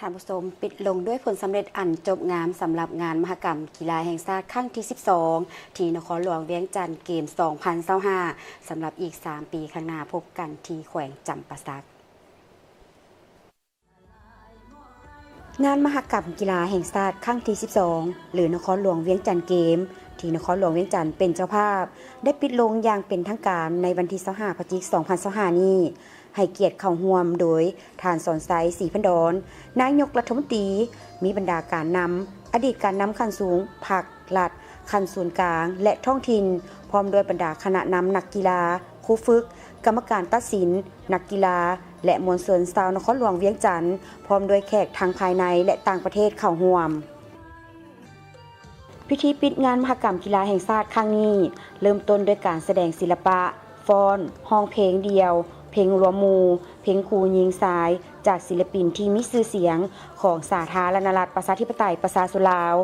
ທ່ານຜູ້ຊົມ, ປິດລົງດ້ວຍຜົນສຳເລັດອັນຈົບງາມສຳລັບງານມະຫະກຳກິລາແຫ່ງຊາດຄັ້ງທີສິບສອງ ທີ່ນະຄອນຫຼວງວຽງຈັນ ເກມສອງພັນຊາວຫ້າ ສຳລັບອີກສາມປີຂ້າງໜ້າ. ພົບກັນທີ່ແຂວງຈຳປາສັກ. ງານມະຫະກຳກິລາແຫ່ງຊາດຄັ້ງທີສິບສອງ ຫຼື ນະຄອນຫຼວງວຽງຈັນເກມ ທີ່ນະຄອນຫຼວງວຽງຈັນເປັນເຈົ້າພາບ ໄດ້ປິດລົງຢ່າງເປັນທາງການໃນວັນທີຊາວຫ້າ ພະຈິກ ສອງພັນຊາວຫ້ານີ້. ໃຫ້ກຽດເຂົ້າຮ່ວມໂດຍ ທ່ານ ສອນໄຊ ສີພັນດອນ ນາຍົກລັດຖະມົນຕີ, ມີບັນດາການນຳ, ອະດີດການນຳຂັ້ນສູງພັກ, ລັດ, ຂັ້ນສູນກາງ ແລະ ທ້ອງຖິ່ນ, ພ້ອມດ້ວຍບັນດາຄະນະນຳນັກກິລາ, ຄູຝຶກ, ກຳມະການຕັດສິນ, ນັກກິລາ ແລະ ມວນຊົນຊາວນະຄອນຫຼວງວຽງຈັນ, ພ້ອມດ້ວຍແຂກທັງພາຍໃນ ແລະ ຕ່າງປະເທດເຂົ້າຮ່ວມ. ພິທີປິດງານມະຫະກຳກິລາແຫ່ງຊາດຄັ້ງນີ້ ເລີ່ມຕົ້ນດ້ວຍການສະແດງສິລະປະ, ຟ້ອນ, ຮ້ອງເພງດ່ຽວ, ເພງລວມໝູ່, ເພງຄູ່ຍິງຊາຍ ຈາກສິລະປິນທີ່ມີຊື່ສຽງຂອງສາທາລະນະລັດ ປະຊາທິປະໄຕ ປະຊາຊົນລາວ,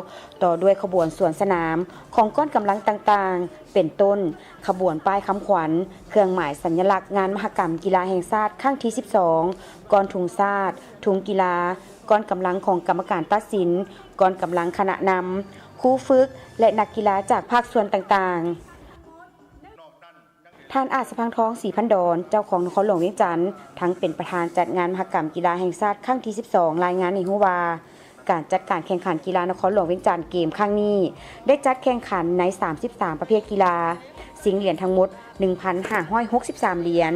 ຕໍ່ດ້ວຍຂະບວນສວນສະໜາມຂອງກ້ອນກຳລັງຕ່າງໆ ເປັນຕົ້ນ ຂະບວນປ້າຍຄຳຂວັນ, ເຄື່ອງໝາຍສັນຍະລັກງານມະຫະກຳກິລາແຫ່ງຊາດຄັ້ງທີສິບສອງ, ກ້ອນທຸງຊາດ, ທຸງກິລາ, ກ້ອນກຳລັງຂອງກຳມະການຕັດສິນ, ກ້ອນກຳລັງຄະນະນຳ, ຄູຝຶກ ແລະ ນັກກິລາຈາກພາກສ່ວນຕ່າງໆ. ທ່ານ ອາດສະພັງທອງ ສີພັນດອນ ເຈົ້າຄອງນະຄອນຫຼວງວຽງຈັນ ທັງເປັນປະທານຈັດງານມະຫະກຳກິລາແຫ່ງຊາດຄັ້ງທີສິບສອງ ລາຍງານໃຫ້ຮູ້ວ່າ ການຈັດການແຂ່ງຂັນກິລານະຄອນຫຼວງວຽງຈັນເກມຄັ້ງນີ້ ໄດ້ຈັດແຂ່ງຂັນໃນສາມສິບສາມປະເພດກິລາ, ຊິງຫຼຽນທັງໝົດໜຶ່ງພັນຫ້າຮ້ອຍຫົກສິບສາມຫຼຽນ,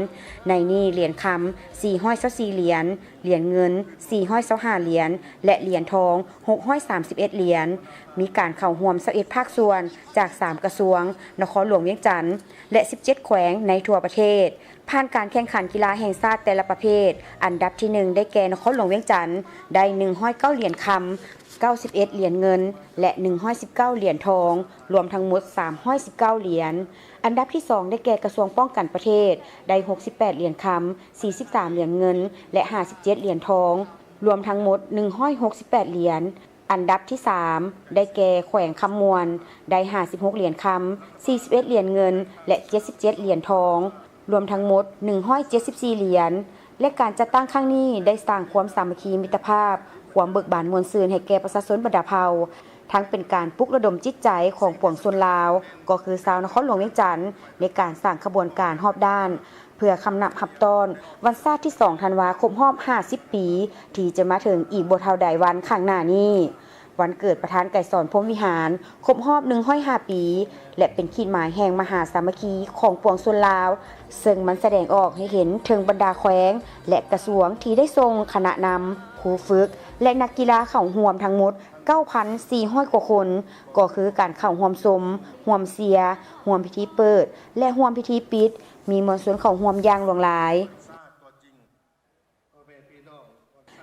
ໃນນີ້ຫຼຽນຄຳສີ່ຮ້ອຍຊາວສີ່ຫຼຽນ, ຫຼຽນເງິນສີ່ຮ້ອຍຊາວຫ້າຫຼຽນ ແລະ ຫຼຽນທອງຫົກຮ້ອຍສາມສິບເອັດຫຼຽນ. ມີການເຂົ້າຮ່ວມຊາວເອັດພາກສ່ວນຈາກສາມກະຊວງ, ນະຄອນຫຼວງວຽງຈັນ ແລະ ສິບເຈັດແຂວງໃນທົ່ວປະເທດ. ຜ່ານການແຂ່ງຂັນກິລາແຫ່ງຊາດແຕ່ລະປະເພດ, ອັນດັບທີໜຶ່ງ ໄດ້ແກ່ນະຄອນຫຼວງວຽງຈັນ ໄດ້ໜຶ່ງຮ້ອຍເກົ້າຫຼຽນຄຳ, ເກົ້າສິບເອັດຫຼຽນເງິນ ແລະ ໜຶ່ງຮ້ອຍສິບເກົ້າຫຼຽນທອງ, ລວມທັງໝົດສາມຮ້ອຍສິບເກົ້າຫຼຽນ. ອັນດັບທີສອງ ໄດ້ແກ່ກະຊວງປ້ອງກັນປະເທດ ໄດ້ຫົກສິບແປດຫຼຽນຄຳ, ສີ່ສິບສາມຫຼຽນເງິນ ແລະ ຫ້າສິບເຈັດຫຼຽນທອງ, ລວມທັງໝົດໜຶ່ງຮ້ອຍຫົກສິບແປດຫຼຽນ. ອັນດັບທີສາມ ໄດ້ແກ່ແຂວງຄຳມ່ວນ ໄດ້ຫ້າສິບຫົກຫຼຽນຄຳ, ສີ່ສິບເອັດຫຼຽນເງິນ ແລະ ເຈັດສິບເຈັດຫຼຽນທອງ, ລວມທັງໝົດໜຶ່ງຮ້ອຍເຈັດສິບສີ່ຫຼຽນ. ແລະ ການຈັດຕັ້ງຄັ້ງນີ້ໄດ້ສ້າງຄວາມສາມັກຄີມິດຕະພາບ, ຄວາມເບີກບານມ່ວນຊື່ນໃຫ້ແກ່ປະຊາຊົນບັນດາເຜົ່າ, ທັງເປັນການປຸກລະດົມຈິດໃຈຂອງປວງຊົນລາວ, ກໍຄືຊາວນະຄອນຫຼວງວຽງຈັນ, ໃນການສ້າງຂະບວນການຮອບດ້ານ ເພື່ອຄຳນັບຮັບຕ້ອນວັນຊາດທີສອງທັນວາ ຄົບຮອບຫ້າສິບປີ ທີ່ຈະມາເຖິງອີກບໍ່ເທົ່າໃດວັນຂ້າງໜ້ານີ້, ວັນເກີດປະທານໄກສອນ ພົມວິຫານ ຄົບຮອບໜຶ່ງຮ້ອຍຫ້າປີ ແລະ ເປັນຂີດໝາຍແຫ່ງມະຫາສາມັກຄີຂອງປວງຊົນລາວ, ເຊິ່ງມັນສະແດງອອກໃຫ້ເຫັນເຖິງບັນດາແຂວງ ແລະ ກະຊວງທີ່ໄດ້ສົ່ງຄະນະນຳ, ຄູຝຶກ ແລະ ນັກກິລາເຂົ້າຮ່ວມທັງໝົດເກົ້າພັນສີ່ຮ້ອຍກວ່າຄົນ, ກໍຄືການເຂົ້າຮ່ວມຊົມ, ຮ່ວມເຊຍ, ຮ່ວມພິທີເປີດ ແລະ ຮ່ວມພິທີປິດ, ມີມວນຊົນເຂົ້າຮ່ວມຢ່າງຫຼວງຫຼາຍ.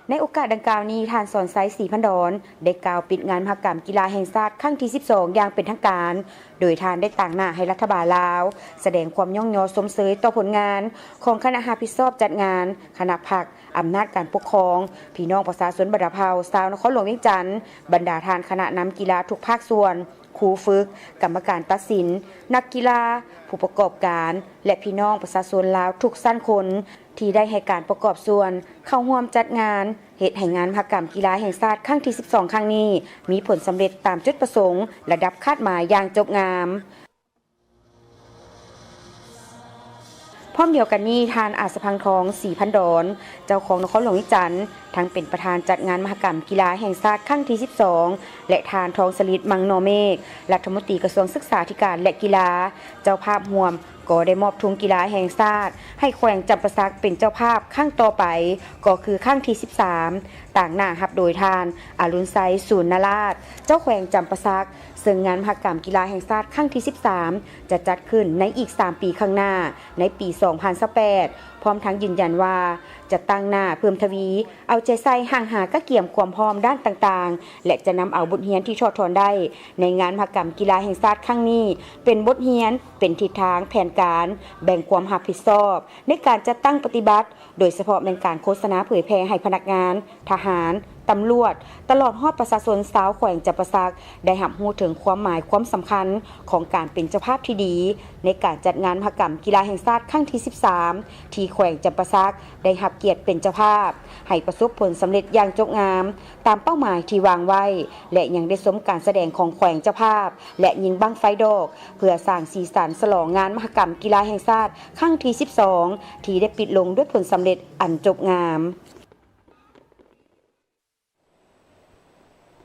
ໃນໂອກາດດັ່ງກ່າວນີ້, ທ່ານ ສອນໄຊ ສີພັນດອນ ໄດ້ກ່າວປິດງານມະຫະກຳກິລາແຫ່ງຊາດຄັ້ງທີສິບສອງ ຢ່າງເປັນທາງການ, ໂດຍທ່ານໄດ້ຕາງໜ້າໃຫ້ລັດຖະບານລາວ ສະແດງຄວາມຍ້ອງຍໍຊົມເຊີຍຕໍ່ຜົນງານຂອງຄະນະຮັບຜິດຊອບຈັດງານ, ຄະນະພັກ, ອຳນາດການປົກຄອງ, ພີ່ນ້ອງປະຊາຊົນບັນດາເຜົ່າຊາວນະຄອນຫຼວງວຽງຈັນ, ບັນດາທ່ານຄະນະນຳກິລາທຸກພາກສ່ວນ, ຄູຝຶກ, ກຳມະການຕັດສິນ, ນັກກິລາ, ຜູ້ປະກອບການ ແລະ ພີ່ນ້ອງປະຊາຊົນລາວທຸກຊັ້ນຄົນ ທີ່ໄດ້ໃຫ້ການປະກອບສ່ວນເຂົ້າຮ່ວມຈັດງານ, ເຮັດໃຫ້ງານມະຫະກຳກິລາແຫ່ງຊາດຄັ້ງທີສິບສອງຄັ້ງນີ້ ມີຜົນສຳເລັດຕາມຈຸດປະສົງລະດັບຄາດໝາຍຢ່າງຈົບງາມ. ພ້ອມດຽວກັນນີ້, ທ່ານ ອາດສະພັງທອງ ສີພັນດອນ ເຈົ້າຄອງນະຄອນຫຼວງວຽງຈັນ ທັງເປັນປະທານຈັດງານມະຫະກຳກິລາແຫ່ງຊາດຄັ້ງທີສິບສອງ ແລະ ທ່ານ ທອງສະລິດ ມັງນໍເມກ ລັດຖະມົນຕີກະຊວງສຶກສາທິການ ແລະ ກິລາ ເຈົ້າພາບຮ່ວມ ກໍໄດ້ມອບທຸງກິລາແຫ່ງຊາດໃຫ້ແຂວງຈຳປາສັກເປັນເຈົ້າພາບຄັ້ງຕໍ່ໄປ, ກໍຄືຄັ້ງທີສິບສາມ ຕາງໜ້າຮັບໂດຍທ່ານ ອະລຸນໄຊ ສູນນະລາດ ເຈົ້າແຂວງຈຳປາສັກ, ເຊິ່ງງານມະຫະກຳກິລາແຫ່ງຊາດຄັ້ງທີສິບສາມ ຈະຈັດຂຶ້ນໃນອີກສາມປີຂ້າງໜ້າ, ໃນປີສອງພັນຊາວແປດ, ພ້ອມທັງຢືນຢັນວ່າຈະຕັ້ງໜ້າເພີ່ມທະວີ ເອົາໃຈໃສ່ຮັ່ງຫາກະກຽມຄວາມພ້ອມດ້ານຕ່າງໆ ແລະ ຈະນຳເອົາບົດຮຽນທີ່ຖອດຖອນໄດ້ໃນງານມະຫະກຳກິລາແຫ່ງຊາດຄັ້ງນີ້ ເປັນບົດຮຽນ, ເປັນທິດທາງແຜນການ, ແບ່ງຄວາມຮັບຜິດຊອບໃນການຈັດຕັ້ງປະຕິບັດ, ໂດຍສະເພາະແມ່ນການໂຄສະນາເຜີຍແຜ່ໃຫ້ພະນັກງານ, ທະຫານ, ຕຳຫຼວດ ຕະຫຼອດຮອດປະຊາຊົນຊາວແຂວງຈຳປາສັກ ໄດ້ຮັບຮູ້ເຖິງຄວາມໝາຍຄວາມສຳຄັນຂອງການເປັນເຈົ້າພາບທີ່ດີ ໃນການຈັດງານມະຫະກຳກິລາແຫ່ງຊາດຄັ້ງທີສິບສາມ ທີ່ແຂວງຈຳປາສັກໄດ້ຮັບກຽດເປັນເຈົ້າພາບ ໃຫ້ປະສົບຜົນສຳເລັດຢ່າງຈົບງາມ ຕາມເປົ້າໝາຍທີ່ວາງໄວ້ ແລະ ຍັງໄດ້ຊົມການສະແດງຂອງແຂວງເຈົ້າພາບ ແລະ ຍິງບັ້ງໄຟດອກ ເພື່ອສ້າງສີສັນສະຫຼອງງານມະຫະກຳກິລາແຫ່ງຊາດຄັ້ງທີສິບສອງ ທີ່ໄດ້ປິດລົງດ້ວຍຜົນສຳເລັດອັນຈົບງາມ.